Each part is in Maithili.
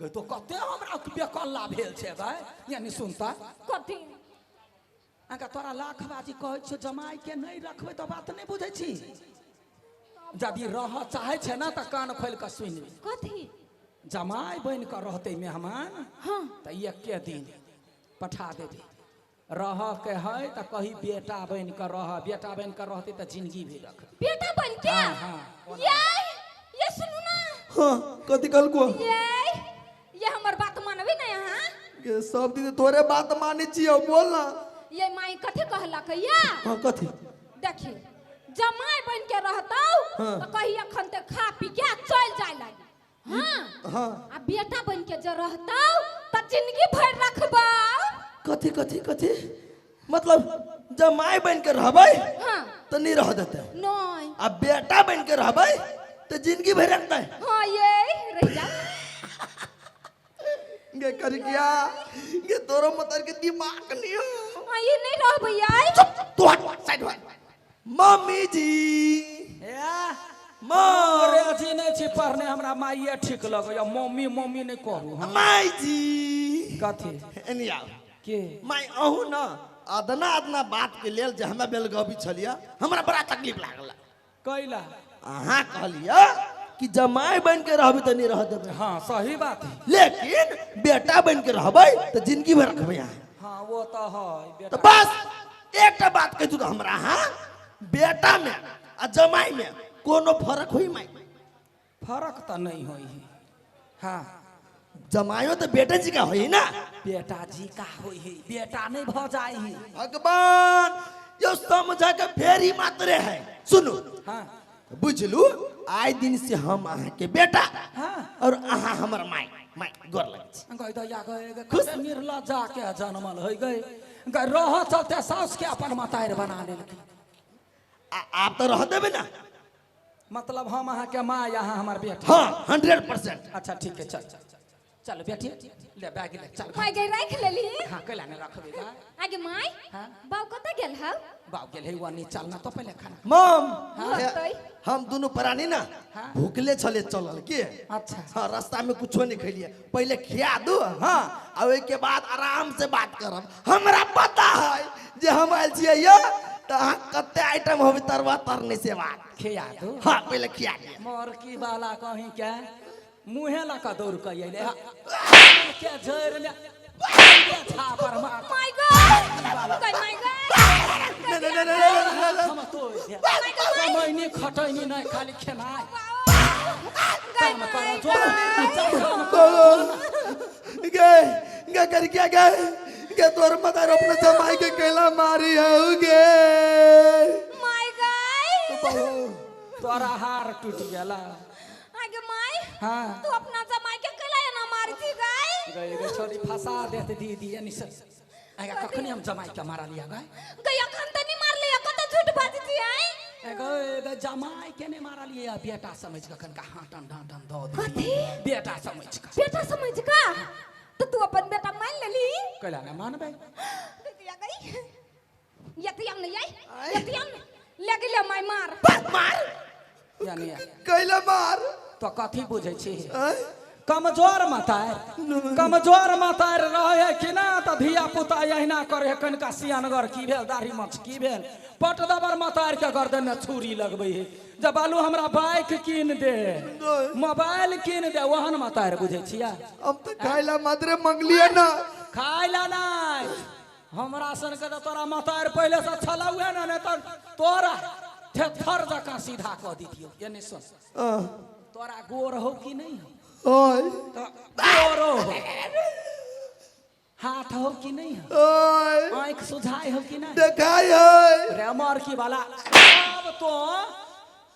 गई तो कते हमरा बेकल्ला भेल छै भाई, यानी सुनता। कथी? अहाँके तोरा लाख बाजी कहै छियौ, जमाई के नहि रखबै तऽ बात नहि बुझै छी। यदि रह चाहै छै ने तऽ कान खोलि कऽ सुनि ले। कथी? जमाई बनि कऽ रहतै मेहमान। हाँ। तऽ एके दिन पठा देबै। रह के है तऽ कही बेटा बनि कऽ रह, बेटा बनि कऽ रहतै तऽ जिंदगी भी रखबै। बेटा बन के? हाँ, हाँ। ये सुनू ना। हाँ, कथी कहलको? ये हमर बात मानबे ना यहाँ? ये सब दिन तोरे बात मानै छियौ, बोल ना। ये माई कथी कहलक या? हाँ, कथी? देखी, जमाई बन के रहतौ। हाँ। तो कही अखन ते खा पी के चल जाय लागी। हाँ। हाँ। आ बेटा बन के जे रहतौ त जिंदगी भर रखबौ। कथी कथी कथी? मतलब जमाई बन के रहबै? हाँ। तो नहीं रह देते? नहीं। आ बेटा बन के रहबै तो जिंदगी भर रखते? हाँ, ये रह जा। गे कर गया गे, तोरो मतर के दिमाग नहीं हो। हाँ, ये नहीं रह भैया। चुप, तू हट, साइड हट। मम्मी जी। ए, माँ। अंग्रेजी नहि छी पढ़ने, हमरा माइये ठीक लगैया। मम्मी मम्मी नहि करू। हाँ। माई जी। कथी? एनी आओ। के? माई, अहू न अदना अदना बात के लेल जे हमरा बेलगबी छलियै, हमरा बड़ा तकलीफ लागल। कैला? अहाँ कहलियै कि जमाई बन के रहबै तऽ नहीं रह देबै। हाँ, सही बात है। लेकिन बेटा बन के रहबै तऽ जिंदगी भर रखबै अहाँ। हाँ, वो तो है बेटा। तऽ बस एकटा बात कहि दू तऽ हमरा, अहाँ बेटा में आ जमाई में कोनो फर्क होई माई? फर्क तऽ नहीं होई है। हाँ। जमाइयो तऽ बेटे जी का होई ना? बेटा जी का होई है, बेटा नहीं भ जाई है। भगवान यो समझा के फेरी मात्रे है। सुनू। हाँ। बुझलू, आइ दिन से हम अहाँ के बेटा। हाँ। और अहाँ हमर माई। माई, गोर लगै छी। गई दैया गए गए। खुश। कते निर्लज्जा के जनमल है गए गए, रह चलते साउस के अपन मतारि बना लेलकै। आप तऽ रह देबै ना? मतलब हम अहाँ के माँ, अहाँ हमर बेटा? हाँ, 100%। अच्छा ठीक है, चल चल बेटी, ले बैग ले चल। माई गई, राख लेली। हाँ, कैला ने रखबे गा? आगे माई। हाँ? बाऊ कतऽ गेल हौ? बाप गेल है वनी, चल ना तो पहले खाना। मम। होतै। हम दोनों प्राणी ना हाँ। भूखले छले चलल के। अच्छा। हाँ, रास्ता में कुछो नहीं खेलिए, पहले खिया दू। हाँ, आ ओहि के बाद आराम से बात करब। हमरा पता है जे हम आयल छियै यो तऽ अहाँ कते आइटम होबे तरुआ तरने से बात। खिया दू। हाँ, पहले खिया दिअ। मोरकी वाला कहीं के मुँहे लऽ कऽ दौड़ कऽ अयलै हँ के जड़ि में छापर मार। माय गॉड गई, माय गॉड। नहीं, नहीं, नहीं, नहीं, नहीं, नहीं। हम तोड़ दे। कमैनी खटैनी नहीं, खाली खेनाइ। गई। काम माय कर जो काम। गे गे कर क्या गे गे, तोर मदर अपने जमाई के कैला मारी हो गे? माय गॉड। तोरा हार टूटि गेला। आगे माय। हाँ। तू अपना जमाई के कैला ना मारी थी गाय? गई गई छोरी, फंसा देत दीदी। यानी से आगा कखनी हम जमाई के मारा लिया गए? गई, अखन त नहीं मारले, कत झूठ बाजी थी आई। गए गए, जमाई के नहीं मारा लिया, बेटा समझ के कनका हाटन डांटन दो। कथी? बेटा समझ के। बेटा समझ का तो तू अपन बेटा मान लेली? कैला ना मानबै? दीदिया गई, यतियाम नहीं आई, यतियाम ले गेले माय मार। मार। यानी कैला मार? तो कथी बुझै छी? आँय? कमजोर मतार, कमजोर मतार रहे कि ना तऽ धिया पुता अहिना करे है। कनिका सियानगर की भेल, दाढ़ी मछ की भेल, पट दबर मतार के गर्दन में छुरी लगबै है जब बालू हमरा बाइक कीन दे, मोबाइल कीन दे, ओहन मतार बुझै छियै? हम तऽ खाइला मात्रे मंगलियै ना। खाय ला नहि, हमरा सन के तऽ तोरा मतार पहिले से छलौहे ने, नहि तऽ तोरा थेथर जकाँ सीधा कऽ दितियौ। एने सुन। तोरा गोर हो कि नहीं हो? ओय। तो गोरो हो, हाथ हो कि नहीं हो? ओय। आँख सुझाय हो कि नहीं? देखाय है। रे मरकी वाला, आब तो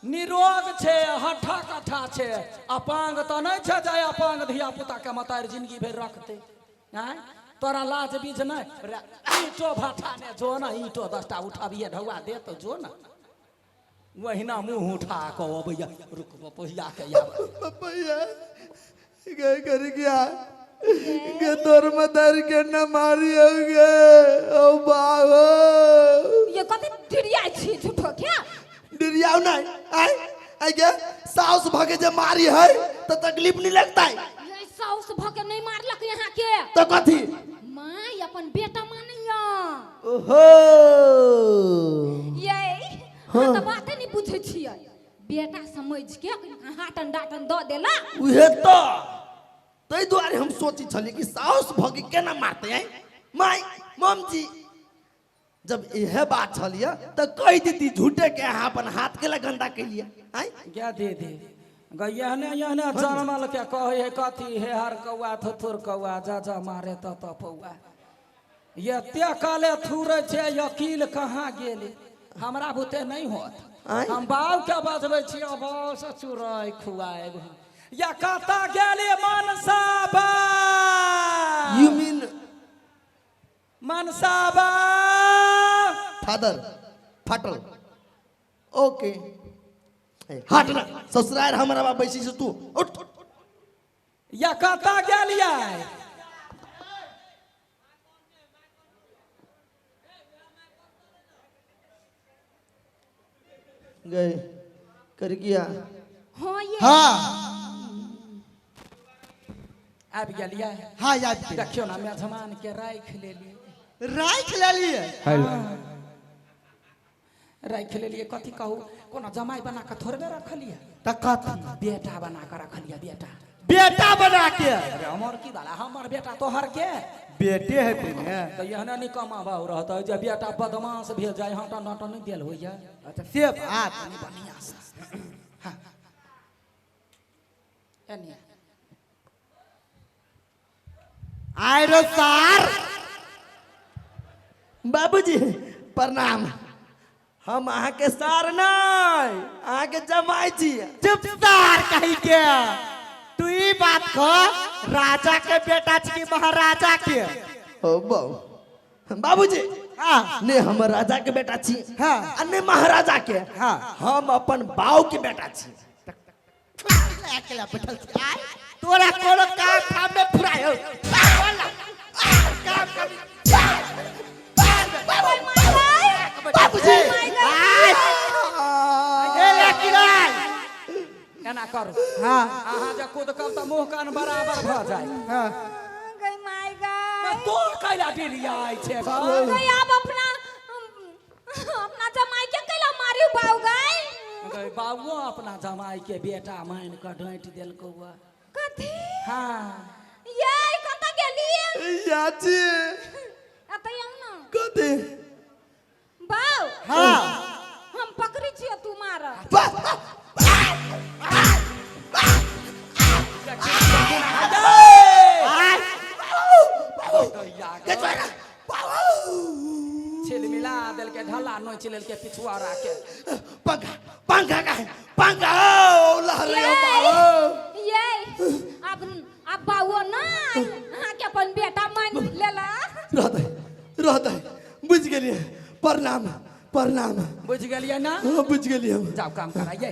निरोग छै, हट्ठा कट्ठा छै, अपांग तऽ नहि छै जे अपांग धिया पुता के मतार जिंदगी भरि रखतै। आँय, तोरा लाज बीज नहि? रे ईंटो भाठा ने जो ने, ईंटो 10टा उठाबिए ढौआ दे तो जो ने, वहिना मुँह उठा कऽ अबैया। रुक, पहिया के आब। पपैया गए कर गया के, तोर मदर के न मारी हो गे ओ बाबो। ये कथी डिरिया छी झूठो क्या? डिरियाओ नहीं, आय आय गे, साउस भगे जे मारी है तो तकलीफ नहीं लगता है? ये सौ साउस भऽ के नहि मारलक यहाँ के। तऽ कथी? माय अपन बेटा मानैया। ओहो ये अहाँ तऽ बाते नहि बुझै छियै। बेटा समझ के हाटन डाटन दऽ देला। उहे तऽ ताहि दुआरे हम सोचै छलियै कि साउस भऽ के केना मारतै। आँय माय ममजी, जब इहे बात छलियै तऽ कहि देती झूठे के अहाँ अपन हाथ के ला गंदा केलियै। आँय गे दीदी गे, एहने एहने जनमल के कहै है कथी हे हर कौआ थुथुर कौआ जा जा मारे त त पौआ। एते काले थुरै छै, अकील कहाँ गेलै? हमरा बुते नहि होत। आँय? हम बाउ के बजबै छियै, बाउ से चुरै खुआएब। या कतऽ गेली मनसा बा? You mean मनसा बा? फादर फाटल। ओके हट ना ससुराल हमरा बाप बैसी से तू उठ। या कतऽ गेलियै? गए कर गया। हाँ ये हाँ। आबि गेलियै? हाँ, याद के। देखियौ ने, मेजमान के राखि लेलियै। राखि लेलियै? राखि लेलियै कथी कहू, कोनो जमाइ बना कऽ थोड़बे रखलियै। तऽ कथी? बेटा बना कऽ रखलियै, बेटा। बेटा बना के? अरे हमर की बाला, हमर बेटा तोहर के बेटे है ने। तऽ एहने निकम्मा बाबू रहतै जे बेटा बदमाश भेल जाय, हटन हटन नहि देल होइया। अच्छा से बात। बढ़िआँ से हाँ। एने। आय रो सार। बाबूजी प्रणाम। हम अहाँके सार नहि, अहाँके जमाइ छी। चुप सार कही के, तू ई बात कह, राजा के बेटा छी कि महाराजा के? ओ बाबू, बाबूजी। हाँ। ने हम राजा के बेटा छी हाँ। आ ने महाराजा के। हाँ। हम अपन बाऊ के बेटा छी। अकेला बैठल छी आय, तोरा कोनो काम ठाम में फुराय हो काम करी। बाबूजी। आय ए ले किराय। एना करू। हाँ। अहाँ जे कूद कब तऽ मुँह कान बराबर भऽ जाय। हाँ। गई माय गई। तोर कैला डिरियाइ छै गो? गई आब अपना अपना जमाई के कैला मारियो बाऊ गई? गई बाबुओ अपना जमाई के बेटा मान कऽ डाँटि देलकौ। कथी? हाँ। ये कतऽ गेली? याची। एतऽ आउ ना। कथी? बाऊ। हाँ। हम पकड़ै छियौ, तू मार। आय छिलमिला देलकै, ढल्ला नोचि लेलकै पिछुआरा के। पंखा पंखा का है पंखा ओ लहरे हो बाबू। ये अब अब बाऊ ना अहाँ के अपन बेटा मान लेला। रहतै रहतै, बुझि गेलियै। प्रणाम प्रणाम। बुझि गेलियै ना? हाँ, बुझि गेलियै हम। जाओ काम कराइए।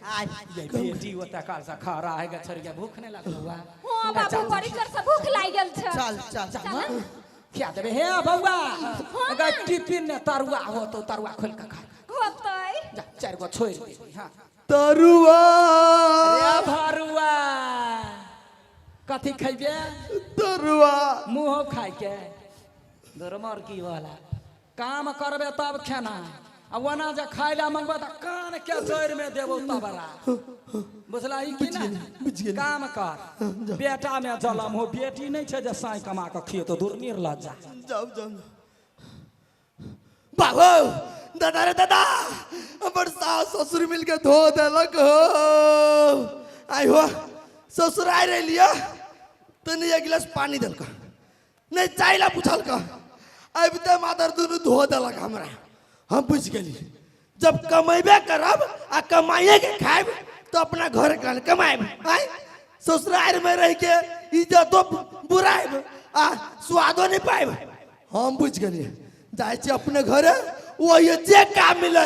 आय। ये बेटी ओतऽ काल से खड़ा है गे, छोड़िके भूख नहि लगलौ? हाँ बाबू, बड़ी जोर से भूख लागि गेल छै। चल चल। चल। खिया देबै। हे बौआ गै, टिफिन ने तरुआ होतौ, तरुआ खोलि कऽ खा। होतै। जा, चारि गो छोड़ि देबै। हाँ। तरुआ। रे भरुआ, कथी खैबे? तरुआ। मुँहो खाइके दुर्मर की वाला काम करबे तब खेना, आ ओना जे खाय ला मंगबे तऽ कान के जड़ि में देबो तबरा। बुझला ई की ना? बुझि गेली। काम कर, बेटा में जलम हो, बेटी नहि छै जे साँइ कमा कऽ खियेतौ। दूर लज्जा। जाउ जाउ बाबू। दादा रे दादा, हमर सास ससुर मिलके धो देलक हो। आई हो ससुर आइ रहिलियो तऽ नहि एक गिलास पानी देलक, नहि चाय ला पूछलक, आबिते मादर दुनू धो देलक हमरा। हम बुझि गेली, जब कमेबे करब आ कमाइए के खायब तऽ अपना घर के कमायब। आय ससुराल में रह के इज्जतो बुरायब आ स्वादो नहीं पायब। हम बुझि गेलियै, जाइ छी अपने घरे, वही जे काम मिले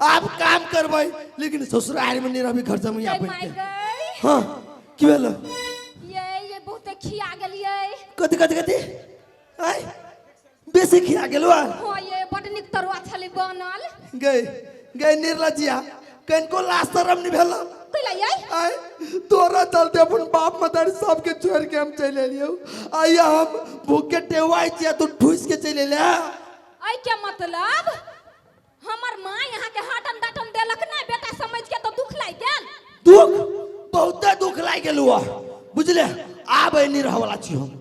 आब काम करबै, लेकिन ससुराल में नहीं रहबी घर जमैया गई बन माय के। गई। हाँ, की भेलो? ये बहुते खिया गेलियै। कथी कथी कथी? आय बेसी खिया गेलो? हाँ ये बड नीक तरुआ छलै बनल। गई गई निर्लज्जिया, कनिको लाज शरम नहीं भेलो? कैला ये? आय तोरा चलते अपन बाप मतारी सबके छोड़ के हम चलि एलियौ। आइया हम भूख के टेवाइ छियै, तू ठुस के चलि एले। एहि के मतलब हमर माँ यहाँ के हाटन डाटन देलक नहीं बेटा समझ के तो दुख लागि गेल। दुख बहुते दुख लागि गेल हुआ बुझले। आब एनी रहऽ वाला छी हम।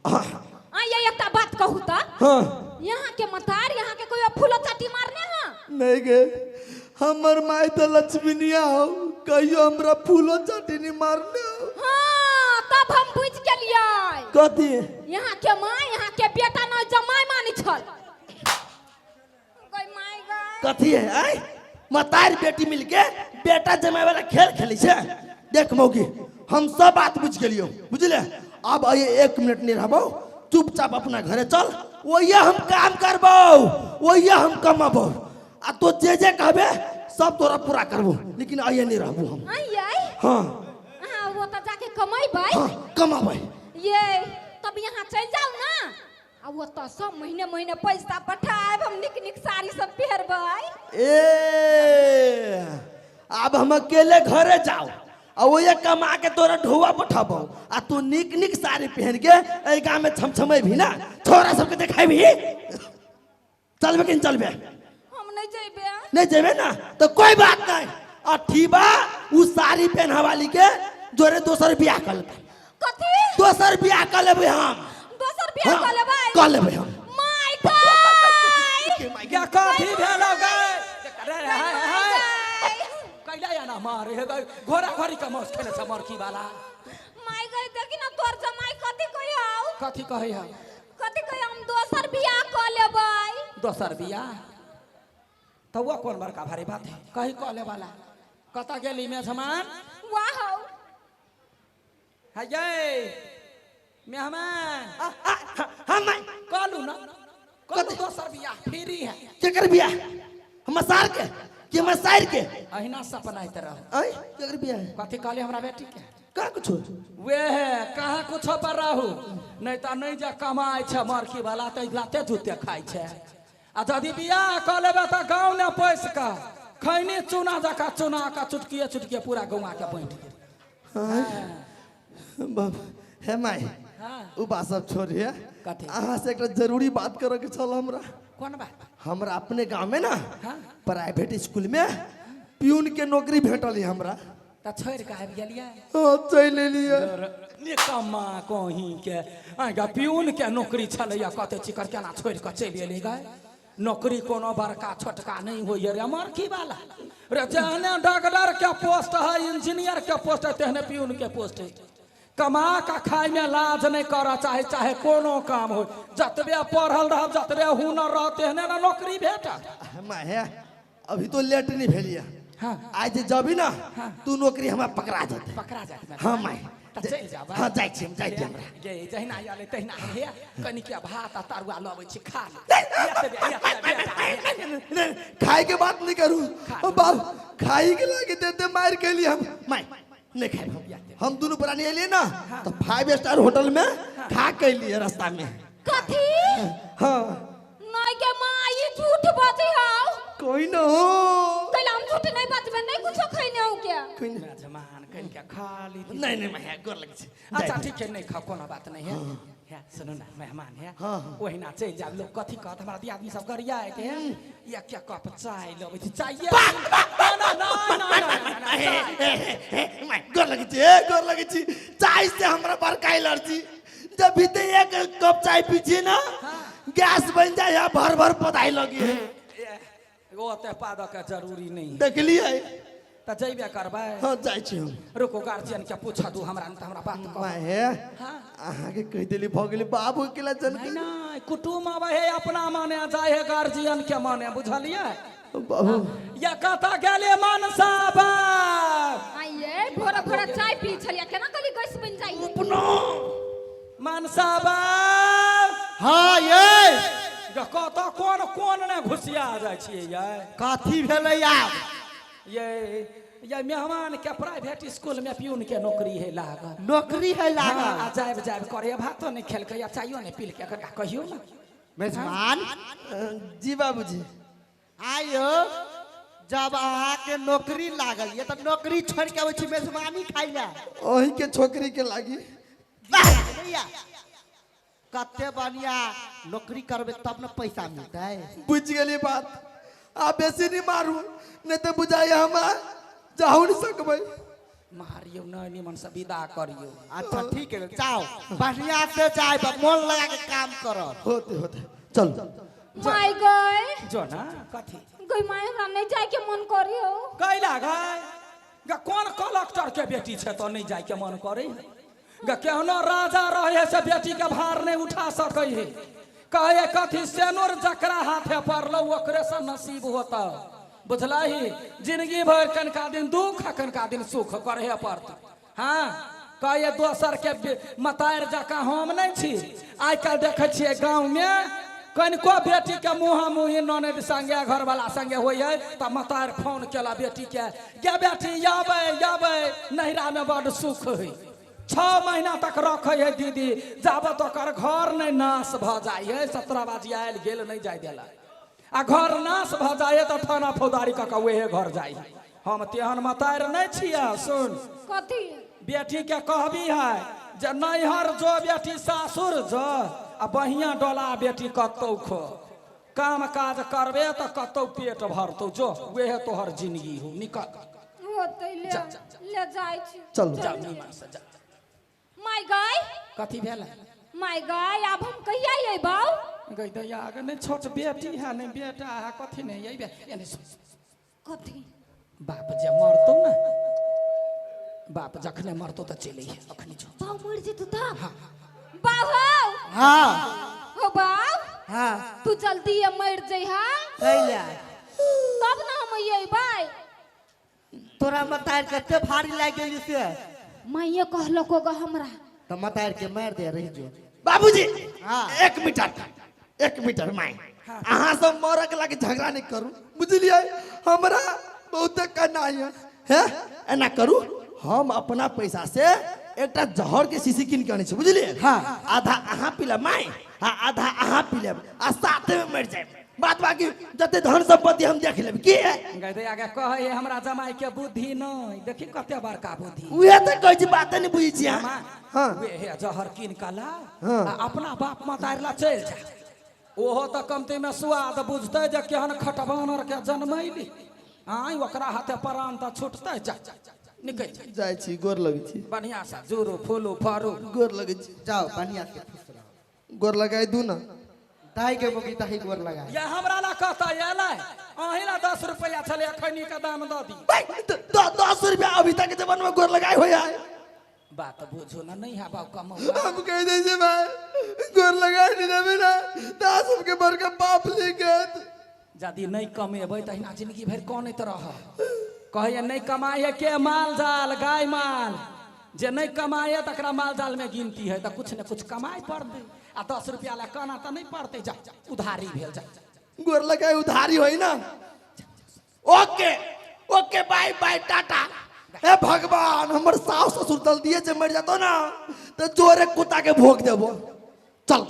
आ ये एकटा बात कहू त हाँ। यहाँ के मतार यहाँ के कोई फूलो चाटी मारने हाँ? नहीं गे, हमर माय तो लक्ष्मीनिया हो, कहियो हमरा फूलो चाटी नहीं मारने हो। हाँ तब हम बुझ गेलियै। कथी? यहाँ के माँ यहाँ के बेटा न जमाय मानी छल। गई my गई। कथी है आय? मतार बेटी मिलके बेटा जमाय वाला खेल खेलै छै। देख मौगी, हम सब बात बुझ गेलियौ बुझले। अब आइए 1 मिनट नहीं रहबौ, चुपचाप अपना घरे चल, वही हम काम करबौ, वही हम कमाबौ, आ तो जे जे कहबे सब तोरा पूरा करबो, लेकिन आइए नहीं रहबो हम। आइए? हाँ। हाँ, वो तो जाके कमेबै। हाँ, कमाबै। ये तब यहाँ चल जाओ ना, आ वो तो सब महीने महीने पैसा पठाएब, हम निक निक साड़ी सब पहिरबै। ए अब हम अकेले घरे जाओ आ वो कमा के तोरा ढोआ पठाबो, आ तू निक निक साड़ी पहन के एहि गाँव में छमछमे भी ना, छोरा सबके देखेबी। चलबे कि नहीं चलबे? हम नहीं जेबे। नहीं जेबे ना तो कोई बात नहीं, अठीबा उ साड़ी पहना वाली के जोरे दोसर बियाह कर लेबै। कथी? दोसर बियाह कर लेबै हम। दोसर बियाह कर लेबै? कर लेबै हम। My God! क्या कथी भेलौ गै? रे, रे, हे, हे। कैला या ना मारे हे गै, घोड़ा घोड़ी के मांस खेले छ मरकी वाला। My गई देखी ना तोर जमाई कथी कहि हौ? कथी कहै हौ? कथी कहि हम दोसर बियाह क लेबै। दोसर बियाह? तो वो कौन बड़का भारी बात है, कही कह ले वाला। कतऽ गेली मेजमान? वाह हौ। है ये मेहमान। हम माय। कहलू ना, कहलू दोसर बियाह फ्री है। केकर बियाह? हमर सार के कि हमर साइर के? अहिना सपनाइत रहो। आय केकर बियाह है? कथी कहली हमरा बेटी के? का कुछो? वे है कहाँ कुछो पर रहू, नहीं तो नहीं जा कमाए छे मरकी वाला तो लाते जूते खाए छे। आ यदि बियाह कऽ लेबै तऽ गाँव ने पैस कऽ खैनी चूना जकाँ चूना कऽ चुटकिए चुटकिए पूरा गौआ के बाँटि देत। बाप हे my, हाँ। उ बात सब छोड़िए, कथी? अहाँ से एकटा जरूरी बात करऽ के छल हमरा। कोन बात? हमरा अपने गाँव में ना हाँ। प्राइवेट स्कूल में प्यून के नौकरी भेटल है हमरा। तऽ छोड़ि कऽ आबि गेलियै? हाँ, चलि एलियै। निकम्मा कहीं के आगा प्यून के नौकरी छलैया, कते चिकर केना छोड़ि कऽ चलि एली गए। नौकरी कोनो बड़का छोटका नहीं होइए रे मरकी वाला रे, जेहने डॉक्टर के पोस्ट है, इंजीनियर के पोस्ट है, तेहने प्यून के पोस्ट है। कमा के खाय में लाज नहीं करऽ चाहे, चाहे कोनो काम हो, जतबे पढ़ल रहब जतबे हुनर रहत तेहने ने नौकरी भेटत। माहे अभी तो लेट नहीं भेलिए। हाँ। आज जे जबी ना हाँ। तू नौकरी हमरा पकड़ा जेतै। पकड़ा जायत। हाँ my. तऽ चलि जाब। हाँ, जाइ छी हम, जाइ छी हमरा। गे जहिना आयल तहिना हम हे कनिके भात आ तरुआ लबै छी खा ले। एतबे, एतबे, बेटा। नहीं, खाए के बात नहीं करू बाप, खाई के लागे देते मार के लिए हम my नहीं खाए हम। हम दोनों प्राणी एलिए ना तो 5 स्टार होटल में खा के लिए रास्ता में। कथी? हाँ। नहीं के माँ ई झूठ बजै हौ। कोई ना हो। कैला हम झूठ नहीं बजबै, नहीं कुछो खैने हौ क्या? कोई ना। मेजमान कनिके खा ली। नहीं नहीं माया गोर लगे छै। अच्छा ठीक है, नहीं खाओ कोनो बात नहीं है। है सुनू ना मेहमान है, हाँ, हाँ। ओहिना चलि जाब, लोग कथी कहत हमरा दियादनी सब गरियाइत है। एक एक कप चाय लबै छी, चाय ना, ना, ना, ना, ना, ना, ना, चाय। My गोर लगे छी, ए, गोर लगे छी। चाय से हमरा बड़का एलर्जी, जब भी ते एक कप चाय पी छी ना गैस बन जाए है, भर भर पदाई लगी है। ए, ओते पादक के जरूरी नहीं है। देखलिए? तऽ जइबे करबै? हाँ जाइ छी हम। रुको गार्जियन के पूछ दू हमरा, तऽ हमरा बात कह। My हे, हाँ। अहाँ के कहि देली भऽ गेलै बाबू के ला जन। नहीं नहीं, कुटुम आबै है अपना माने जाइ है गार्जियन के माने, बुझलिए? बाबू। या कतऽ गेले मनसा बाप? आइए भोरा भोरा चाय पी छलिया, केना कहली गैस बन जाई? अपनो मनसा बाप। हाँ ये कतऽ कोन कोन ने घुसिया जाइ छियै ये? कथी भेलै आब? ये मेहमान के प्राइवेट स्कूल में प्यून के नौकरी है लागल। नौकरी है लागल? हाँ, आ जायब जायब करे, भातो नहीं खेलकै आ चायो नहीं पीलकै, कनिका कहियौ ना। मेजमान। जी बाबूजी। आयो जब अहाँके नौकरी लागल ये तऽ नौकरी छोड़ि के अबै छी मेजबानी खाइ लए। अहीं के छोकरी के लागी। वाह भैया, कते बढ़िया नौकरी करबै तब ने पैसा मिलतै। बुझि गेलियै बात। आ बेसी नहीं मारू, नहीं तो बुझाइए हमरा जाहू नहीं सकबै। मारियौ नहि, निमन से विदा करियौ। अच्छा ठीक है, जाओ बढ़िया से जाए, मन लगा के काम करब। होते होते चल। माय गए। जो ना कथी गई माय, हमरा नहीं जाए के मन करियो। कैला गए गे? कोन कलेक्टर के बेटी छै तो नहीं जाय के मन करे गे? केहनो राजा रहे से बेटी के भार नहीं उठा सकै है। कहे कथी सेनुर जकरा हाथे पड़लो ओकरे से नसीब होता, बुझलही? जिंदगी भर कनका दिन दुख आ कनका दिन सुख करे पड़त। हाँ, कहे दोसर के मतार जकाँ हम नहीं छी। आइ काल्हि देखै छियै गाँव में कनिको बेटी के मुँह मुँही ननद संगे घरवाला संगे होइ है तऽ मतार फोन केला बेटी के, गे बेटी अबै अबै, नैहरा में बड सुख है। 6 महीना तक रखे है दीदी, जाबत ओकर घर नहीं नाश भऽ जाइ है। 17 बाजी आयल गेल नहीं जाय देला, आ घर नाश भऽ जाइ है तऽ थाना फौजदारी कऽ कऽ उहे घर जाइ है। हम तेहन मतार नहीं छियै। सुन। कथी? बेटी के कहबी है जे नैहर जो बेटी सासुर जो, आ बहिया डोला बेटी कतौ खो, काम काज करबे तऽ कतौ पेट भरतौ। जो वेहे तोहर जिंदगी हो, निकल। होतै, ले ले जाइ छी। चल। जा निमन से जा। माय गए। कथी भेल? माय गए, आब हम कहिया अयबौ? गई दैया गे, नहीं छोट बेटी है नहीं बेटा है, कथी नहीं अयबे एने सुन। कथी? बाप जे मरतौ ने, बाप जखने मरतौ तऽ चलि अइहे, अखनी जो। बाऊ मर जेतौ तब? बाऊ हौ। हाँ। हो बाऊ। हाँ। तू जल्दी ये मर जइहा। कैला? तब ना हम अयबै। तोरा मतार कते भारी लागि गेली से? माइये कहलको ग हमरा। तऽ मतार के मारि दे रही जो। बाबूजी। हाँ। 1 मीटर 1 मीटर my, अहाँ सब मरक लागे झगड़ा नहीं करू, बुझलियै? हमरा बहुत कनाइ है। हे एना करू, हम अपना पैसा से एकटा जहर के शीशी कीन के आनै छी, बुझलियै? हाँ। आधा अहाँ पी लेब my, आ आधा अहाँ पी लेब, आ साथे में मरि जायब। बात बाकी जते धन संपत्ति हम देख लेब की है। गई दैया गे, कहै है हमरा जमाई के बुद्धि नहीं, देखी कते बड़का बुद्धि। उहे तऽ कहै छी, बाते नहीं बुझै छी अहाँ। हाँ। वे जहर कीन के ला आ अपना बाप मतार ला चलि जा, ओहो तऽ कमती में स्वाद बुझतै जे केहन खटबानर के जनमैली। आइ ओकरा हाथे प्राण तऽ छूटतै। जा निकलि जा। जाइ छी, गोर लगै छी। बढ़िया से जुरू फूलू फरू। गोर लगै छी। जाओ बढ़िया से खुश रहो। गोर लगाई दू ना। दाई के मुखी ताही गोर लगाई। या हमरा ला कहता एलै, अहीं ला 10 रुपया छलै, खैनी के दाम दऽ दी। 10 रुपया अभी तक जमाना में गोर लगाई होय है। बात बुझू ना, नहीं है बाबू कमाऊ। हम कह दे छे भाई, गोर लगाई नहीं देबे ना ता सबके बड़का पाप लिखत। यदि नहीं कमेबै तहिना जिंदगी भरि कनैत रह। कहैया नहीं कमाइ है के माल जाल गाय माल, जे नहीं कमाइ है तकरा माल जाल में गिनती है, तऽ कुछ ने कुछ कमाइ पड़तै। आ 10 रुपया ला कना तऽ नहीं पड़तै। जा उधारी भेल जा। गोर लगाई उधारी होई ना। Okay okay, bye bye tata. हे भगवान, हमर सास ससुर जल्दिए जे मर जातो ना तो जोरे कुत्ता के भोग देबो। चल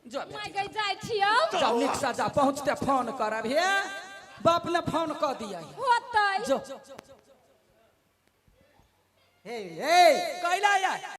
जो माय गई जाइ छियौ। जाओ निक से जा, पहुँचते फोन करब। हे बाप ने फोन कऽ दिया। होतै। जो हे हे कैला या।